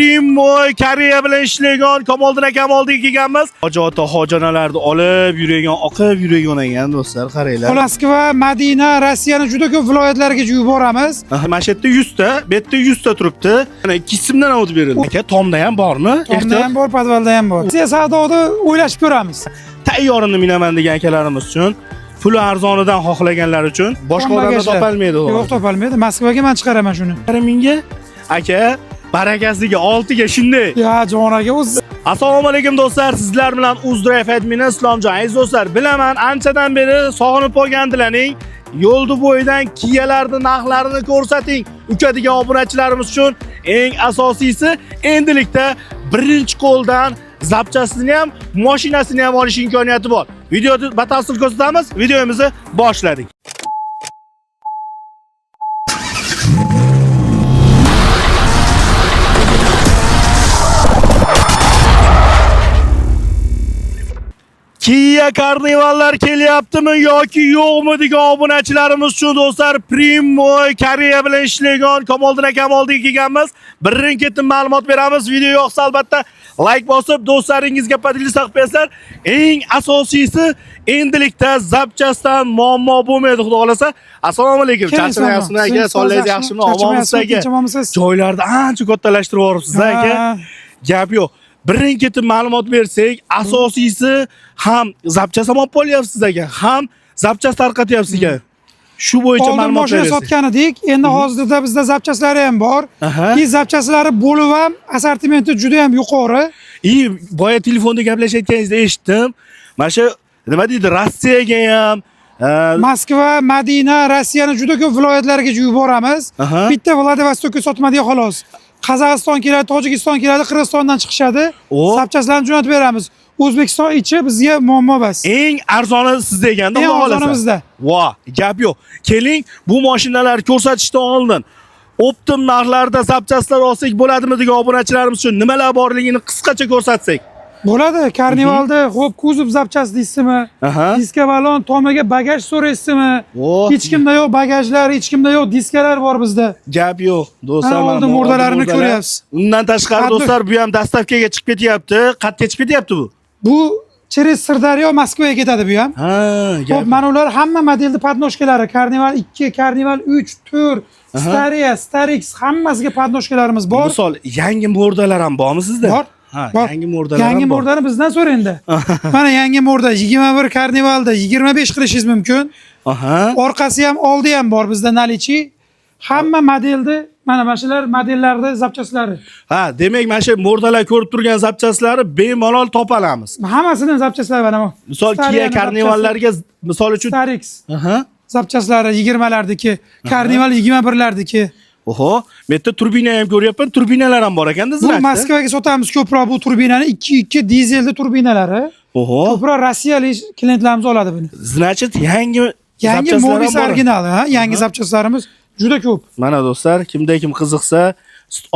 Primoy Koreya bilan ishlaydigan Kamoliddin akam oldiga kelganmiz. Hoji ota hojonalarni olib yurgan, oqib yurgan ekan do'stlar, qaranglar. Moskva, Madina, Rossiyani juda ko'p viloyatlariga yuboramiz. Aha, mana shu yerda 100 ta, bu yerda 100 ta turibdi. Mana ikkisimdan ham o'tib berildi. Aka, tomda ham bormi? Tomda ham bor, podvalda ham bor. Rossiya savdoda o'ylashib ko'ramiz. Tayyorini minaman degan akalarimiz uchun, puli arzonidan xohlaganlar uchun boshqa Tom odamda bagajlar. topolmaydi. Yo'q, topolmaydi. Moskvaga men chiqaraman shuni. Mingga aka, barakasiga 6 ga shunday. Ya jon aka, o'z Assalomu alaykum do'stlar, sizlar bilan Uzdrive admini Islomjon. Aziz do'stlar, bilaman anchadan beri sog'inib qolgandilaring. Yo'lni bo'yidan Kia'larning narxlarini ko'rsating. Uka degan obunachilarimiz uchun eng asosiysi endilikda birinchi qo'ldan zapchasini ham, mashinasini ham olish imkoniyati bor. Videoni batafsil ko'rsatamiz. Videomizni boshladik. Kia Carnivallar kelyaptimi yoki yo'qmi degan obunachilarimiz uchun do'stlar Primoy Koreya bilan ishlaydigan Kamoliddin akam oldiga kelganmiz. Birin ketin ma'lumot beramiz. Video yoqsa albatta like bosib do'stlaringizga поделиться qilib qo'yasizlar. Eng asosiysi endilikda zapchastdan muammo bo'lmaydi xudo xolasa. Assalomu alaykum. Charchamayapsizmi aka? Sog'ligingiz yaxshimi? Omonmisiz aka? Omonmisiz? Joylarni ancha kattalashtirib yuboribsiz aka. Gap yo'q. Birin ketin ma'lumot bersak, asosiysi ham zapchast ham olib qolyapsiz aka, ham zapchast tarqatyapsiz aka. Shu bo'yicha Oldin ma'lumot mashina berasiz. sotgan edik. Endi hozirda bizda zapchaslari ham bor. Aha. И zapchaslari bo'lib ham assortimenti juda ham yuqori. И boya telefonda gaplashayotganingizni eshitdim. Mana shu nima deydi, Rossiyaga ham Moskva, Madina, Rossiyani juda ko'p viloyatlariga yuboramiz. Aha. Bitta Vladivostokka sotmadik xolos. Qozog'iston keladi, Tojikiston keladi, Qirg'izistondan chiqishadi. O. Zapchastlarni jo'natib beramiz. O'zbekiston ichi bizga muammo emas. Eng arzoni sizda ekanda, Eng xudo xohlasa. arzoni bizda. Va, gap yo'q. Keling, bu mashinalarni ko'rsatishdan oldin optim narxlarda zapchastlar olsak bo'ladimi degan obunachilarimiz uchun nimalar borligini qisqacha ko'rsatsak. Bo'ladi. Karnivalda xo'p kuzov zapchast deysizmi? Aha. Diska balon tomiga bagaj so'raysizmi? O. Hech kimda yo'q bagajlar, hech kimda yo'q diskalar bor bizda. Gap yo'q do'stlar. Ha, mana oldin bu murdalarini murdalar. ko'ryapsiz. Undan tashqari do'stlar, bu ham dastavkaga chiqib ketyapti. Qayerga chiqib ketyapti bu? Bu через Sirdaryo Moskvaga ketadi bu ham. Ha, gap. Xo'p, mana ular hamma modelni podnojkalari, Carnival 2, Carnival 3, 4, Staria, Starix hammasiga podnojkalarimiz bor. Misol, yangi murdalar ham bormi sizda? Bor. Ha, Bor. yangi murdalar Yangi ham bor. murdani bizdan so'ra endi. Mana yangi murda 21 Carnivalda 25 qilishingiz mumkin. Aha. Orqasi ham, oldi ham bor bizda nalichi. Hamma modelni, mana shular modellarni zapchaslari. Ha, demak, mana shu murdalar ko'rib turgan zapchastlari bemalol topalamiz. Hammasining zapchaslari mana bu. Misol Kia Staria'ning Carnivallarga misol uchun zapchasi, Starix Aha. zapchaslari 20lardiki, Carnival 21lardiki. Oho, bu yerda turbina ham ko'ryapman. Turbinalar ham bor ekanda, Bu значит. Moskvaga sotamiz ko'proq bu turbinani 2.2 dizelli turbinalari. Oho. Ko'proq rossiyalik klientlarimiz oladi buni. Значит, yangi Yangi zapchastlar ham Mobis bor. originali, ha? Yangi zapchastlarimiz juda ko'p. Mana do'stlar, kimda kim qiziqsa,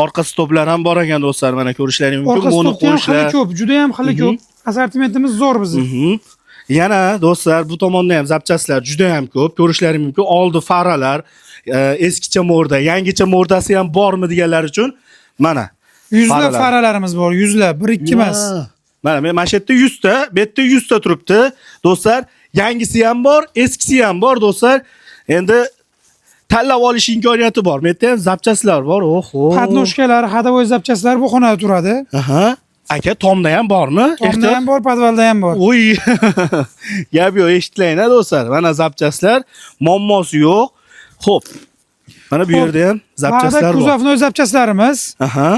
orqa stoplar ham bor ekan do'stlar, mana ko'rishlaring mumkin. Orqa Mono stopda ham xili qo'shlar. ko'p, juda ham xili ko'p. Assortimentimiz zo'r bizni. Yana do'stlar, bu tomonda ham zapchastlar juda ham ko'p, ko'rishlaring mumkin. Oldi faralar, eskicha mo'rda, yangicha mo'rdasi ham bormi deganlar uchun mana Yuzlab faralar. faralarimiz bor, yuzlab, bir ikki emas. Ha. Mana men mana shu yerda 100 ta, bu yerda 100 ta turibdi. Do'stlar, yangisi ham bor, eskisi ham bor do'stlar. Endi tanlab olish imkoniyati bor. Bu yerda ham zapchastlar bor. Oho. Podnojkalar, ходовой zapchastlar bu xonada turadi. Aha. Aka, tomda ham bormi? Tomda ham bor, podvalda ham bor. Oy. Gap yo'q, eshitilang do'stlar. Mana zapchastlar, muammosi yo'q. Xo'p. Mana bu Xo'p. yerda ham Bag'da zapchastlar bor. kuzovnoy zapchastlarimiz, Aha.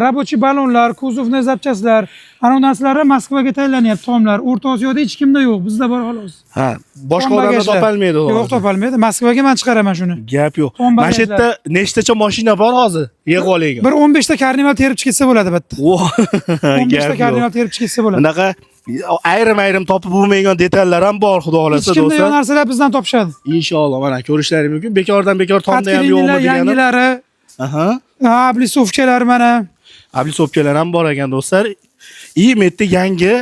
рабочий balonlar, kuzovnoy zapchastlar. Ana u narsalar Moskvaga tayinlanyapti tomlar. O'rta Osiyoda hech kimda yo'q, bizda bor xolos. Ha, boshqa Tom odamlar bagajlar. topolmaydi. Yo'q, topolmaydi. Moskvaga men chiqaraman shuni. Gap yo'q. Tom Mana shu bagajlar. yerda nechtacha mashina bor hozir? Yig'ib olaylik. Bir 15 ta Carnival terib chiqsa bo'ladi bitta. Vo. 15 ta Gap yo'q. Carnival terib chiqsa bo'ladi. Bunaqa ayrim-ayrim topib bo'lmaydigan detallar ham bor, xudo Hech xolasa kimda yo'q do'stlar. narsalar bizdan topishadi. Inshaalloh mana ko'rishlaring mumkin. Bekordan bekor tomda ham yo'qmi Podklinlar degani. yangilari, Aha. oblisovkalar mana. Oblisovkalar ham bor ekan do'stlar. И bu yerda yangi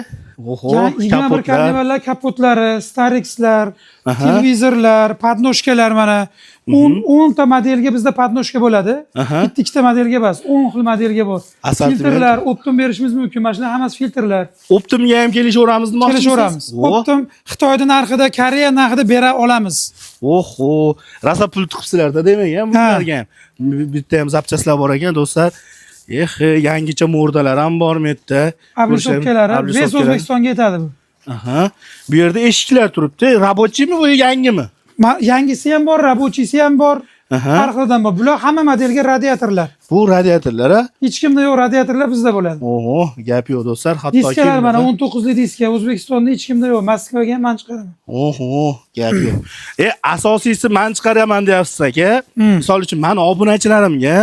Oho, 21 kapotlar. Carnivallar kapotlari, Starixlar, televizorlar, подножка lar mana 10 10 ta modelga bizda подножка bo'ladi. Bitta ikkita modelga emas, 10 xil modelga bor. Assortiment. Filtrlar, оптом berishimiz mumkin. Mana shular hammasi filtrlar. Оптом ga ham kelishaveramiz demoqchimisiz? Kelishaveramiz. Оптом Xitoyda narxida, Koreya narxida bera olamiz. Oho, rosa pul tiqibsizlarda demak, ha, bularga ham. Bitta ham запчасть lar bor ekan, do'stlar. Eh, yangicha морда lar ham bor bu yerda. Облицовка lari весь O'zbekistonga yetadi bu. Aha. Bu yerda eshiklar turibdi. Рабочий mi bu, yangimi? Yangisi ham bor, рабочий si ham bor. Har xilidan bor. Bular hamma modelga radiatorlar. Bu radiatorlar, ha? Hech kimda yo'q radiatorlar bizda bo'ladi. Oho, gap yo'q do'stlar. Hatto Diskalar mana 19li diska O'zbekistonda hech kimda yo'q. Moskvaga ham man chiqaraman. Oho, gap yo'q. Asosiysi man chiqaraman deyapsiz aka. Misol uchun men obunachilarimga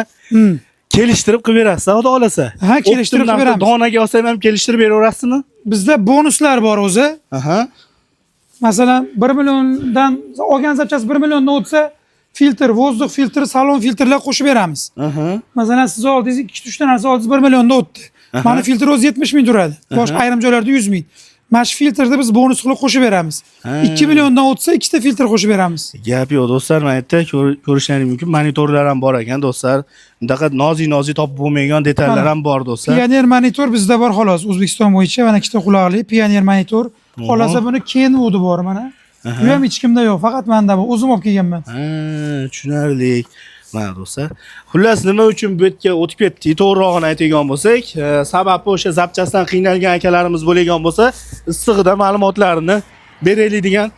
kelishtirib qilib berasiz, xudo xolasa. Ha, kelishtirib Оптом qilib beramiz. Donaga olsam ham kelishtirib beraverasizmi? Bizda bonuslar bor o'zi. Masalan, 1 milliondan olgan запчасть 1 milliondan o'tsa, filtr, воздух filtri, salon filtrlar qo'shib beramiz. Masalan, siz oldingiz 2-3 ta narsa oldingiz, 1 millionda o'tdi. Mana filtr o'zi 70 ming turadi. Boshqa ayrim joylarda 100 ming. Mana shu filtrni biz bonus qilib qo'shib beramiz. 2 milliondan o'tsa, ikkita filtr qo'shib beramiz. Gap yo'q do'stlar, mana yerda ko'rishlaring mumkin. Monitorlar ham bor ekan do'stlar. Bunaqa nozik-nozik topib bo'lmaydigan detallar ham bor do'stlar. Pioneer monitor bizda bor xolos, O'zbekiston bo'yicha mana ikkita quloqli Pioneer monitor. Xolasa buni Kenwood bor mana. Bu ham hech kimda yo'q, faqat menda bor. O'zim olib kelganman. Ha, tushunarli. Mana do'stlar. Xullas, nima uchun bu yerga o'tib ketdik? To'g'rirog'ini aytadigan bo'lsak, sababi o'sha запчасть dan qiynalgan akalarimiz bo'ladigan bo'lsa, issig'ida ma'lumotlarini beraylik degan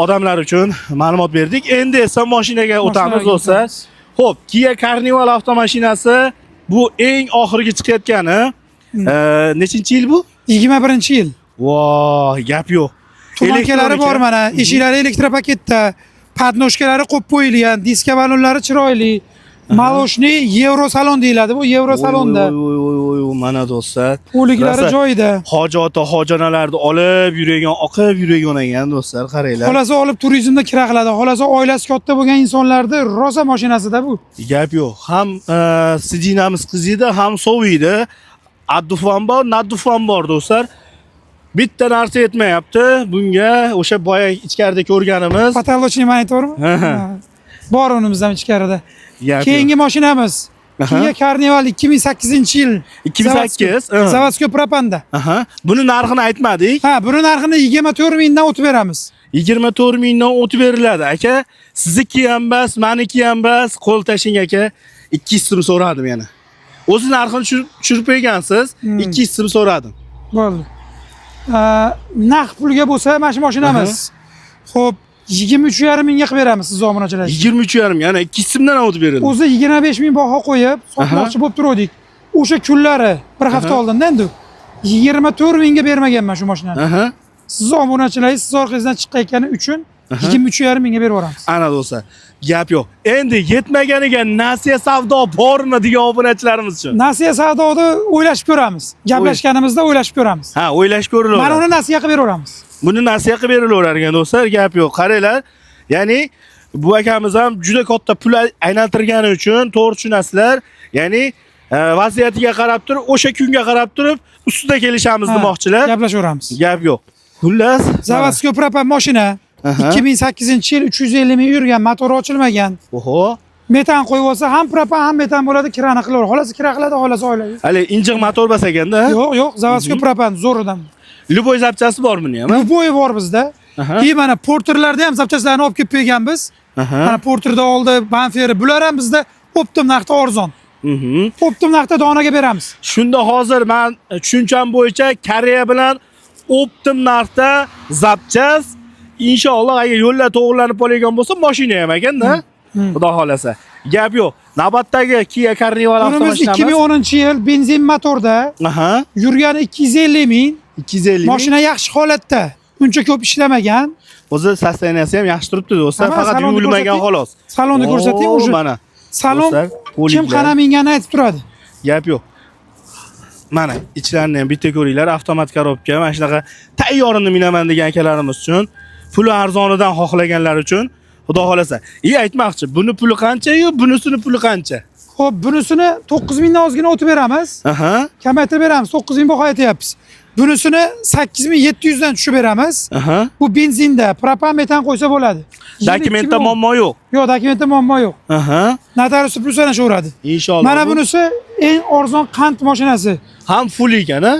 odamlar uchun ma'lumot berdik. Endi esa mashinaga o'tamiz Mashinaga do'stlar. o'tamiz. Xo'p, Kia Carnival avtomashinasi bu eng oxirgi chiqayotgani. Nechinchi yil bu? 21-yil. Voy, gap yo'q. Туманка lari Elektronika. bor mana, eshiklari elektropaketda, подножка lari qo'yib qo'yilgan, diska balonlari chiroyli. Молочный yevro salon deyiladi bu, yevro salonda. Oy, oy, oy, oy, mana do'stlar. Poliklari Rosa joyida. Hoji ota, hoji onalarni olib yurgan, oqib yurgan ekan do'stlar, qaranglar. Xolasi olib turizmda kira qiladi. Xolasi oilasi katta bo'lgan insonlarni rosa mashinasida bu. Gap yo'q. Ham сиденье miz qiziydi, ham soviydi. Обдув ham bor, наддув ham bor do'stlar. Bitta narsa yetmayapti. Bunga o'sha boya ichkarida ko'rganimiz. Потолочный monitormi? Ha. Ha. Bor unimiz ham ichkarida. Gap yo'q. Keyingi mashinamiz Kia Carnival 2008-yil. 2008. Заводской propanda. Aha. Buni narxini aytmadik. Ha, buni narxini 24 mingdan o'tib beramiz. 24 mingdan o'tib beriladi aka. Sizniki ham bas, maniki ham bas. Qo'l tashing aka. 200 so'm so'radim yana. O'zi narxini tushirib qo'ygansiz. 200 so'm so'radim. Bo'ldi. Naqd pulga bo'lsa mana shu mashinamiz. Xo'p, 23,5 mingga qilib beramiz siz obunachilar. 23,5 yana 200 so'mdan ham o'tib berildi. O'zi 25 ming baho qo'yib sotmoqchi bo'lib turuvdik. O'sha kunlari bir hafta oldinda endi 24 mingga bermaganman shu mashinani. Siz obunachilaringiz siz orqangizdan chiqayotgani uchun 23,5 mingga berib yuboramiz. Ana do'stlar, gap yo'q. Endi yetmaganiga nasiya savdo bormi degan obunachilarimiz uchun. Nasiya savdoda o'ylashib ko'ramiz. Gaplashganimizda o'ylashib ko'ramiz. Ha, o'ylash ko'rilaveradi. Mana uni nasiya qilib beraveramiz. Buni nasiya qilib berilaverar ekan do'stlar, gap yo'q. Qaranglar, ya'ni bu akamiz ham juda katta pul aylantirgani uchun to'g'ri tushunasizlar. Ya'ni vaziyatiga qarab turib, o'sha kunga qarab turib ustida kelishamiz demoqchilar. Gaplashaveramiz. Gap yo'q. Xullas, Заводской propan mashina. 2008-yil 350 ming yurgan, motori ochilmagan. Oho. Metan qo'yib olsa ham propan ham metan bo'ladi, kirani qilaveradi. Xolasi kira qiladi, xolasi oilaviy. Hali injiq motor bas ekanda. Yo'q, yo'q, заводской propan zo'ridan. Любой запчасть i bor buni ham. Любой bor bizda. И mana Porterlarda ham запчасть larni olib kelib qo'yganmiz. Mana Porterda oldi, bamferi, bular ham bizda оптом narxda arzon. Оптом narxda donaga beramiz. Shunda hozir men tushuncham bo'yicha Koreya bilan оптом narxda запчасть inshaalloh agar yo'llar to'g'rilanib qolgan bo'lsa, mashina ham ekanda. Xudo xolasa. Gap yo'q. Navbatdagi Kia Carnival Bunimiz avtomashinamiz. 2010-yil benzin motorda, yurgani 250 ming. 250 ming. Mashina yaxshi holatda. Uncha ko'p ishlamagan. O'zi состояние si ham yaxshi turibdi do'stlar, Hamma faqat salonni yuvilmagan ko'rsating. xolos. Salonni ko'rsating, Oo, уже. Mana. Salon Do'stlar, kim poliklar. qana minganini aytib turadi. Gap yo'q. Mana ichlarini ham bitta ko'ringlar, avtomat коробка, mana shunaqa tayyorini minaman degan akalarimiz uchun, puli arzonidan xohlaganlar uchun, xudo xolasa. И aytmoqchi, buni puli qancha-yu, bunisini puli qancha? Xo'p, bunisini 9000 dan ozgina o'tib beramiz. Aha. Kamaytirib beramiz. 9000 baho aytyapmiz. Bunisini 8700 dan tushib beramiz. Aha. Bu benzinda propan metan qo'ysa bo'ladi. Dokumentda 22.010. muammo yo'q. Yo'q, dokumentda muammo yo'q. Aha. Notarius plyus shaveradi. Inshaalloh. Mana bunisi eng arzon qand mashinasi. Ham full ekan, ha?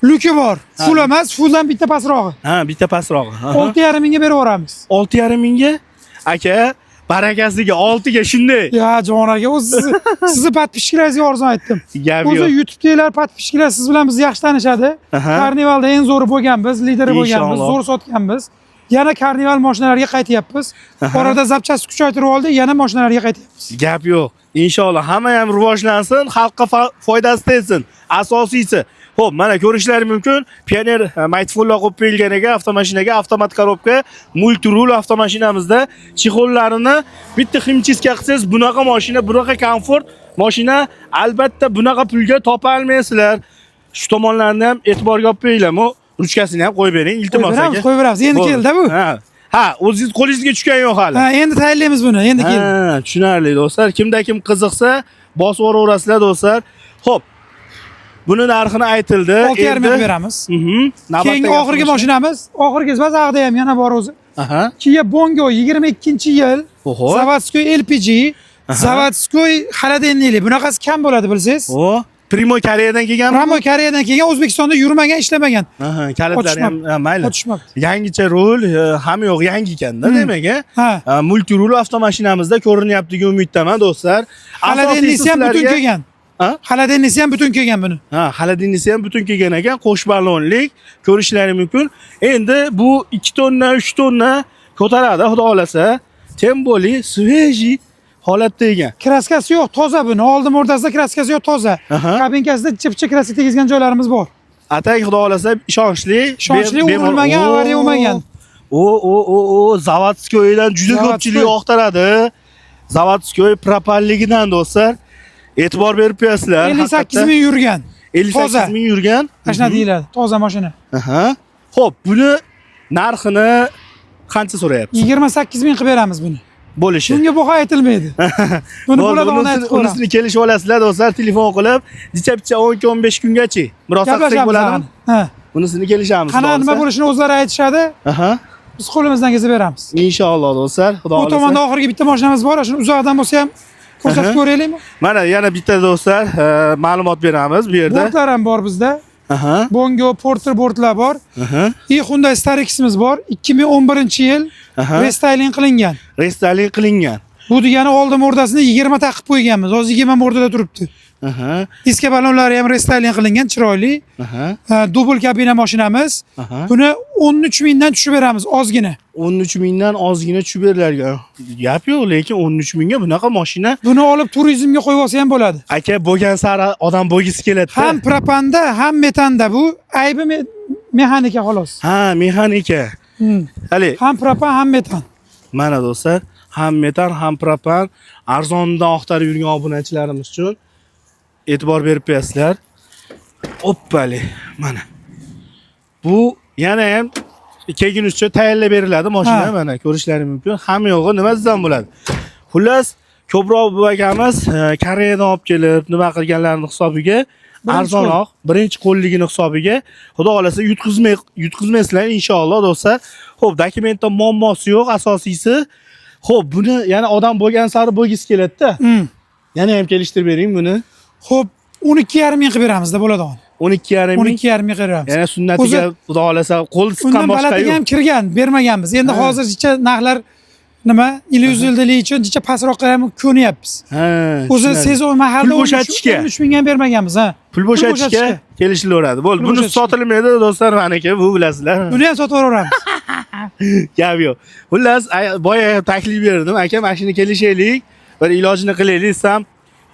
Luki bor. Full emas, fulldan bitta pastrog'i. Ha, bitta pastrog'i. Aha. 6,5 mingga berib yuboramiz. 6,5 mingga? Aka, barakasiga 6 ga shunday. Ya jon aka, o'zi sizni podpischikalaringizga arzon aytdim. Gap O'zi yo'q. YouTube'dagilar podpischiklar siz bilan bizni yaxshi tanishadi. Aha. Karnivalda eng zo'ri bo'lganmiz, lideri bo'lganmiz, Inshaalloh. zo'r sotganmiz. Yana karnival mashinalarga qaytyapmiz. Orada zapchast kuchaytirib oldik, yana mashinalarga qaytyapmiz. Gap yo'q. Inshaalloh hamma ham rivojlansin, xalqqa foydasi tegsin. Asosiysi. Xo'p, mana ko'rishlari mumkin. Pioneer Maytfulla qo'yib qo'yilgan ekan avtomashinaga, avtomat korobka, multirul avtomashinamizda chexollarini bitta ximchiska qilsangiz, bunaqa mashina, bunaqa komfort mashina albatta bunaqa pulga topa olmaysizlar. Shu tomonlarni ham e'tiborga olib qo'yinglar. Bu ruchkasini ham qo'yib bering, iltimos Qo'yib beramiz, aka. qo'yib beramiz. Endi Bo'ldi. keldi bu. Ha. Ha, o'zingiz qo'lingizga tushgan yo'q hali. Ha, endi tayinlaymiz buni, endi keldi. Ha, tushunarli do'stlar. Kimda kim qiziqsa, bosib yuboraverasizlar do'stlar. Xo'p. Buni narxini aytildi. 6,5 mingga Endi- beramiz. Mhm. Keyingi Navbatdagi oxirgi avtomashinamiz. mashinamiz, oxirgi emas, ag'da ham yana bor o'zi. Aha. Kia Bongo 22-yil, Oho. Заводской LPG, заводской холодильник. Bunaqasi kam bo'ladi bilsangiz. O, Primo Koreyadan kelganmi? Pramo Koreyadan kelgan, O'zbekistonda yurmagan, ishlamagan. Aha, kalitlari ham Otishmabdi. ha, mayli. Otishmabdi. Yangicha rul, hamma yo'q yangi ekanda, demak, Hmm. Ha. ha. Multirul avtomashinamizda ko'rinyapti degan umiddaman do'stlar. Холодильник ham butun sizlarga- kelgan. Ha? Холодильник ham butun kelgan buni. Ha, холодильник ham butun kelgan ekan, qo'sh ballonlik ko'rishlari mumkin. Endi bu 2 tonna, 3 tonna ko'taradi, xudo xolasa. Temboli, svejiy holatda ekan. Kraskasi yo'q, toza buni. Oldim o'rtasida kraskasi yo'q, toza. Aha. Kabinkasida chipcha kraska tegizgan joylarimiz bor. Atak xudo xolasa ishonchli, Ishonchli, urilmagan, Oo. avariya bo'lmagan. O o o o Zavodskoydan juda Zavodskoy. ko'pchilik oqtaradi. Zavodskoy propanligidan do'stlar. E'tibor berib qo'yasizlar. 58 ming yurgan. 58 Toza. ming yurgan. Mashina deyiladi. Toza mashina. Aha. Xo'p, buni narxini qancha so'rayapsiz? 28 ming qilib beramiz buni. Bo'lishi. Bunga baho aytilmaydi. Buni Bo'ldi, bo'ladi ona aytib qo'yamiz. unisini kelishib olasizlar do'stlar, telefon qilib, jicha-picha 10-15 kungacha murosa qilsak Gaplashamiz. bo'ladimi? Ha. Unisini kelishamiz. Qanaqa nima do'stlar. bo'lishini o'zlari aytishadi. Aha. Biz qo'limizdan kelsa beramiz. Inshaalloh do'stlar, xudo Bu xohlasa. tomonda oxirgi bitta mashinamiz bor. Shuni uzoqdan bo'lsa ham ko'rsatib Aha. ko'raylikmi? Mana yana bitta do'stlar, ma'lumot beramiz bu yerda. Bortlar ham bor bizda. Aha. Bongo, Porter bortlar bor. Aha. И Hyundai Starex-imiz bor. 2011-yil Aha. restyling qilingan. Restyling qilingan. Bu degani oldin o'rtasini 20 taqib qo'yganmiz. Hozir 20 o'rtada turibdi. Aha. Diska ballonlari ham restyling qilingan, chiroyli. Aha. Dubl kabina mashinamiz. Aha. Buni 13 mingdan tushib beramiz ozgina. 13 mingdan ozgina tushib berilgan. Gap yo'q, lekin 13 mingga bunaqa mashina Buni olib turizmga qo'yib olsa ham bo'ladi. aka bo'lgan sari odam bo'lgisi keladi. Ham propanda, ham metanda bu aybi mexanika xolos. Ha, mexanika. Hali Ham propan, ham metan. mana do'stlar, ham metan, ham propan arzondan oqtarib yurgan obunachilarimiz uchun e'tibor berib qo'yasizlar. Oppali, mana. Bu yana ham kelgunizcha tayyorlab beriladi mashina Ha. mana ko'rishlari mumkin. Hamma yo'g'i nima desam bo'ladi. Xullas, ko'proq bu akamiz Koreyadan olib kelib nima qilganlarini hisobiga Birinchi arzonroq, birinchi qo'lligini hisobiga xudo xolasa yutqizmaysizlar inshaalloh do'stlar. Xo'p, dokumentda muammosi yo'q, asosiysi. Xo'p, buni yana odam bo'lgan sari bo'lgisi keladi-da. Yana ham kelishtirib bering buni. Xo'p, 12,5 ming qilib beramizda bo'ladi. 12,5 ming. 12,5 ming qilib beramiz. Yana sunnatiga O'zi- xudo xolasa qo'l siqqan Undan boshqa balatiga yo'q. ham kirgan, bermaganmiz. Endi hozircha narxlar nima? 100 yillik uchun jicha pastroqqa ham ko'nyapmiz. Ha, O'zi tushunarli. sezon mahalda Pul bo'shatishga. 13 ming ham bermaganmiz, ha. Pul bo'shatishga kelishilaveradi. Bo'ldi. Pul Buni bo'shatishga. sotilmaydi do'stlar, maniki bu bilasizlar. Buni ham sotib yuboramiz. Gap yo'q. Xullas, boya taklif berdim, aka, mashina kelishaylik, bir ilojini qilaylik desam,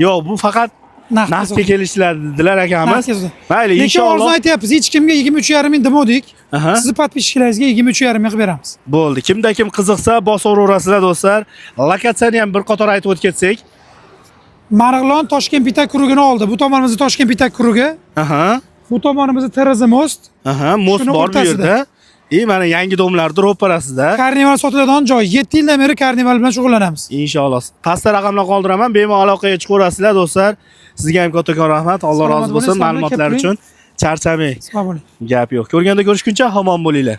yo'q, bu faqat Naqdga naqdga kelishlar dedilar akamiz. Naqdga sotiladi. Mayli, Lekin inshaalloh. arzon aytyapmiz. Hech kimga 23,5 ming demodik. Aha. Sizni podpischiklaringizga 23,5 ming qilib beramiz. Bo'ldi. Kimda kim qiziqsa bosaverasizlar do'stlar. Lokatsiyani ham bir qator aytib o'tib ketsak. Marg'ilon Toshkent Pitak kurugini oldi. Bu tomonimizda Toshkent Pitak kurugi, Aha. bu tomonimizda TRZ most. Aha, most Shuni bor bu o'rtasida. yerda. И mana yangi domlarni ro'parasida. Karnival sotiladigan joy. 7 yildan beri Karnival bilan shug'ullanamiz. Inshaalloh. Pastda raqamlar qoldiraman, bemalol aloqaga chiqaverasizlar do'stlar. Sizga ham kattakon rahmat. Alloh Salomat rozi bo'lsin bo'ling, ma'lumotlar sog'lik uchun. Charchamang. Sog' bo'ling. Gap yo'q. Ko'rganda ko'rishguncha omon bo'linglar.